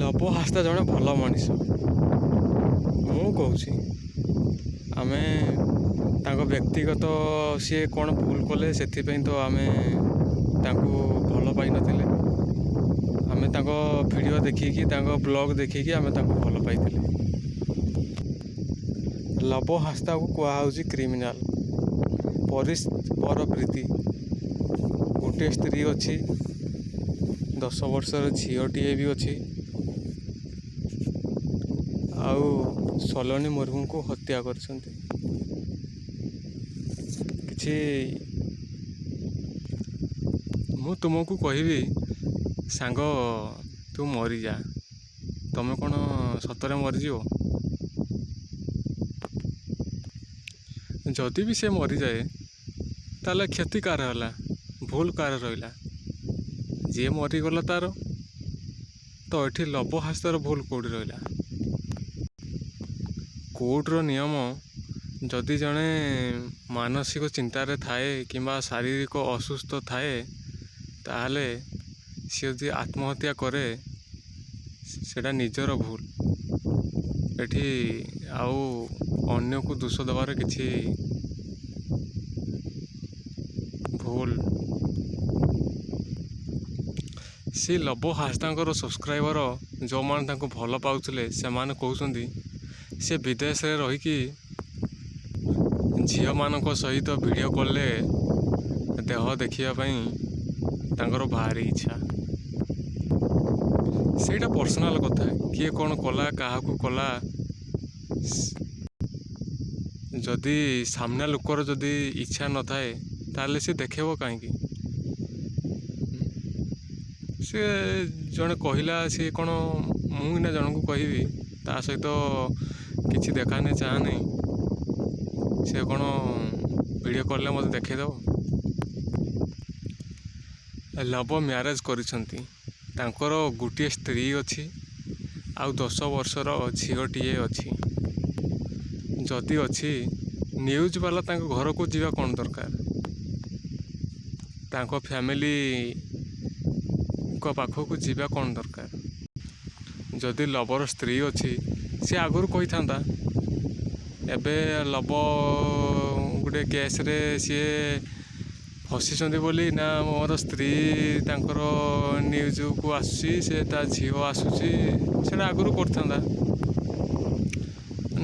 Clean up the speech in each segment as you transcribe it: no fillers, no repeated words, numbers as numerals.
ଲବ ହାଁସଦା ଜଣେ ଭଲ ମଣିଷ। ମୁଁ କହୁଛି, ଆମେ ତାଙ୍କ ବ୍ୟକ୍ତିଗତ ସିଏ କ'ଣ ଭୁଲ କଲେ, ସେଥିପାଇଁ ତ ଆମେ ତାଙ୍କୁ ଭଲ ପାଇନଥିଲେ। ଆମେ ତାଙ୍କ ଭିଡ଼ିଓ ଦେଖିକି, ତାଙ୍କ ବ୍ଲଗ୍ ଦେଖିକି ଆମେ ତାଙ୍କୁ ଭଲ ପାଇଥିଲେ। ଲବ ହାଁସଦାକୁ କୁହାହେଉଛି କ୍ରିମିନାଲ। ପର ପ୍ରୀତି, ଗୋଟିଏ ସ୍ତ୍ରୀ ଅଛି, 10 ବର୍ଷର ଝିଅଟିଏ ବି ଅଛି, ଆଉ ସଲୋନୀ ମୁର୍ମୁଙ୍କୁ ହତ୍ୟା କରିଛନ୍ତି। କିଛି ମୁଁ ତୁମକୁ କହିବି, ସାଙ୍ଗ, ତୁ ମରିଯା। ତମେ କ'ଣ ସତରେ ମରିଯିବ? ଯଦି ବି ସେ ମରିଯାଏ, ତାହେଲେ କ୍ଷତି କାହାର ହେଲା? ଭୁଲ କାହାର ରହିଲା? ଯିଏ ମରିଗଲା ତାର। ତ ଏଠି ଲବ ହାଁସଦାର ଭୁଲ କେଉଁଠି ରହିଲା? କୋର୍ଟର ନିୟମ, ଯଦି ଜଣେ ମାନସିକ ଚିନ୍ତାରେ ଥାଏ କିମ୍ବା ଶାରୀରିକ ଅସୁସ୍ଥ ଥାଏ, ତାହେଲେ ସିଏ ଯଦି ଆତ୍ମହତ୍ୟା କରେ, ସେଇଟା ନିଜର ଭୁଲ। ଏଠି ଆଉ ଅନ୍ୟକୁ ଦୋଷ ଦେବାର କିଛି ଭୁଲ। ସେ ଲବ ହାଁସଦାଙ୍କର ସବସ୍କ୍ରାଇବର, ଯେଉଁମାନେ ତାଙ୍କୁ ଭଲ ପାଉଥିଲେ, ସେମାନେ କହୁଛନ୍ତି ସେ ବିଦେଶରେ ରହିକି ଝିଅମାନଙ୍କ ସହିତ ଭିଡ଼ିଓ କଲେ ଦେହ ଦେଖିବା ପାଇଁ ତାଙ୍କର ଭାରି ଇଚ୍ଛା। ସେଇଟା ପର୍ସନାଲ କଥା, କିଏ କ'ଣ କଲା, କାହାକୁ କଲା। ଯଦି ସାମ୍ନା ଲୋକର ଯଦି ଇଚ୍ଛା ନଥାଏ, ତାହେଲେ ସେ ଦେଖେଇବ କାହିଁକି? ସେ ଜଣେ କହିଲା, ସିଏ କ'ଣ ମୁଁ ଏଇନା ଜଣକୁ କହିବି, ତା ସହିତ କିଛି ଦେଖା ନାହିଁ ଚାହାଁ ନାହିଁ, ସେ କ'ଣ ଭିଡ଼ିଓ କଲେ ମୋତେ ଦେଖେଇଦେବ? ଲବ ମ୍ୟାରେଜ୍ କରିଛନ୍ତି। ତାଙ୍କର ଗୋଟିଏ ସ୍ତ୍ରୀ ଅଛି ଆଉ 10 ବର୍ଷର ଝିଅଟିଏ ଅଛି। ଯଦି ଅଛି, ନ୍ୟୁଜ୍ ବାଲା ତାଙ୍କ ଘରକୁ ଯିବା କ'ଣ ଦରକାର? ତାଙ୍କ ଫ୍ୟାମିଲିଙ୍କ ପାଖକୁ ଯିବା କ'ଣ ଦରକାର? ଯଦି ଲବର ସ୍ତ୍ରୀ ଅଛି, ସେ ଆଗରୁ କହିଥାନ୍ତା। ଏବେ ଲବ ଗୋଟେ କେସ୍ରେ ସିଏ ଫସିଛନ୍ତି ବୋଲି ନା ମୋର ସ୍ତ୍ରୀ ତାଙ୍କର ନ୍ୟୁଜ୍କୁ ଆସୁଛି, ସେ ତା ଝିଅ ଆସୁଛି। ସେଇଟା ଆଗରୁ କରିଥାନ୍ତା,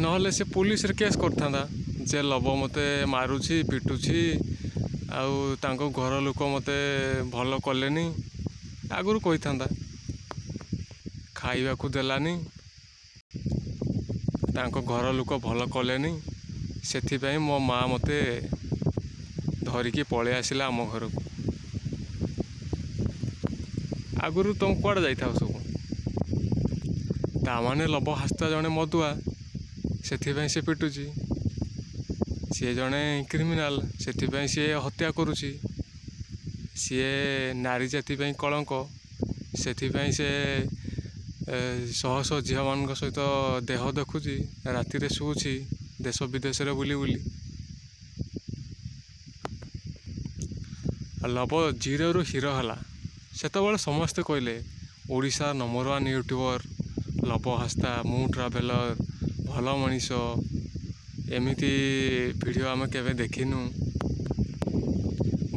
ନହେଲେ ସେ ପୋଲିସରେ କେସ୍ କରିଥାନ୍ତା ଯେ ଲବ ମୋତେ ମାରୁଛି, ପିଟୁଛି ଆଉ ତାଙ୍କ ଘର ଲୋକ ମୋତେ ଭଲ କଲେନି। ଆଗରୁ କହିଥାନ୍ତା। ଖାଇବାକୁ ଦେଲାନି, ତାଙ୍କ ଘର ଲୋକ ଭଲ କଲେନି, ସେଥିପାଇଁ ମୋ ମା' ମୋତେ ଧରିକି ପଳେଇ ଆସିଲା ଆମ ଘରକୁ। ଆଗରୁ ତୁମ କୁଆଡ଼େ ଯାଇଥାଅ ସବୁ? ତା ମାନେ ଲବ ହାଁସଦା ଜଣେ ମଦୁଆ, ସେଥିପାଇଁ ସେ ପିଟୁଛି। ସିଏ ଜଣେ କ୍ରିମିନାଲ, ସେଥିପାଇଁ ସିଏ ହତ୍ୟା କରୁଛି। ସିଏ ନାରୀ ଜାତି ପାଇଁ କଳଙ୍କ, ସେଥିପାଇଁ ସେ ଶହ ଶହ ଝିଅମାନଙ୍କ ସହିତ ଦେହ ଦେଖୁଛି, ରାତିରେ ଶୋଉଛି ଦେଶ ବିଦେଶରେ ବୁଲି ବୁଲି। ଲବ ଜିରୋରୁ ହିରୋ ହେଲା। ସେତେବେଳେ ସମସ୍ତେ କହିଲେ, ଓଡ଼ିଶା ନମ୍ବର ୱାନ୍ ୟୁଟ୍ୟୁବର ଲବ ହାଁସଦା, ମୁଁ ଟ୍ରାଭେଲର, ଭଲ ମଣିଷ, ଏମିତି ଭିଡ଼ିଓ ଆମେ କେବେ ଦେଖିନୁ।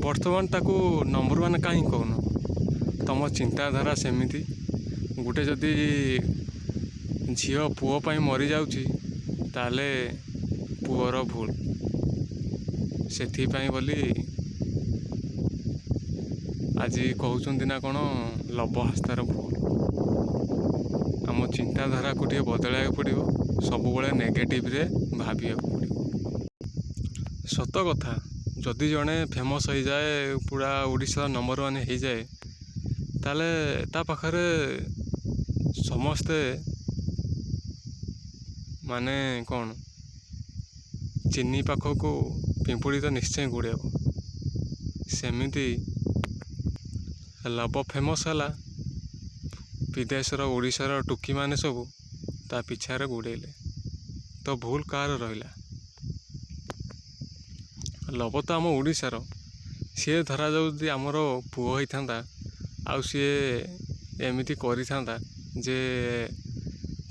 ବର୍ତ୍ତମାନ ତାକୁ ନମ୍ବର ୱାନ୍ କାହିଁ କହୁନ? ତମ ଚିନ୍ତାଧାରା ସେମିତି। ଗୋଟେ ଯଦି ଝିଅ ପୁଅ ପାଇଁ ମରିଯାଉଛି, ତାହେଲେ ପୁଅର ଭୁଲ। ସେଥିପାଇଁ ବୋଲି ଆଜି କହୁଛନ୍ତି ନା କ'ଣ ଲବ ହାଁସଦାର ଭୁଲ। ଆମ ଚିନ୍ତାଧାରାକୁ ଟିକେ ବଦଳାଇବାକୁ ପଡ଼ିବ। ସବୁବେଳେ ନେଗେଟିଭରେ ଭାବିବାକୁ ପଡ଼ିବ। ସତ କଥା, ଯଦି ଜଣେ ଫେମସ୍ ହେଇଯାଏ, ପୁରା ଓଡ଼ିଶା ନମ୍ବର ୱାନ୍ ହେଇଯାଏ, ତାହେଲେ ତା ପାଖରେ ସମସ୍ତେ ମାନେ କ'ଣ, ଚିନି ପାଖକୁ ପିମ୍ପୁଡ଼ି ତ ନିଶ୍ଚୟ ଗୋଡ଼େଇବ। ସେମିତି ଲବ ଫେମସ୍ ହେଲା, ବିଦେଶର ଓଡ଼ିଶାର ଟୁକିମାନେ ସବୁ ତା ପିଛାରେ ଗୋଡ଼େଇଲେ। ତ ଭୁଲ କାହାର ରହିଲା? ଲବ ତ ଆମ ଓଡ଼ିଶାର। ସିଏ ଧରାଯାଉ ଯଦି ଆମର ପୁଅ ହେଇଥାନ୍ତା ଆଉ ସିଏ ଏମିତି କରିଥାନ୍ତା, ଯେ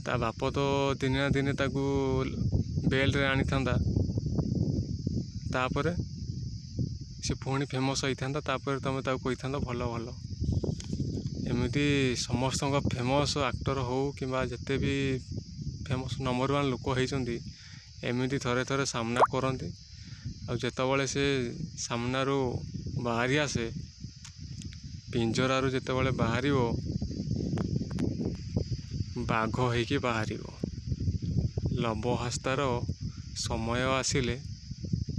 ତା ବାପ ତ ଦିନେ ନା ଦିନେ ତାକୁ ବେଲ୍ରେ ଆଣିଥାନ୍ତା, ତାପରେ ସେ ପୁଣି ଫେମସ୍ ହେଇଥାନ୍ତା, ତାପରେ ତୁମେ ତାକୁ କହିଥାନ୍ତ ଭଲ ଭଲ। ଏମିତି ସମସ୍ତଙ୍କ ଫେମସ୍ ଆକ୍ଟର ହଉ କିମ୍ବା ଯେତେ ବି ଫେମସ୍ ନମ୍ବର ୱାନ୍ ଲୋକ ହେଇଛନ୍ତି, ଏମିତି ଥରେ ଥରେ ସାମ୍ନା କରନ୍ତି। ଆଉ ଯେତେବେଳେ ସେ ସାମ୍ନାରୁ ବାହାରି ଆସେ, ପିଞ୍ଜରାରୁ ଯେତେବେଳେ ବାହାରିବ, ବାଘ ହେଇକି ବାହାରିବ। ଲବ ହାଁସଦାର ସମୟ ଆସିଲେ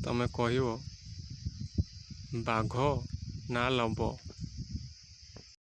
ତୁମେ କହିବ ବାଘ ନା ଲବ।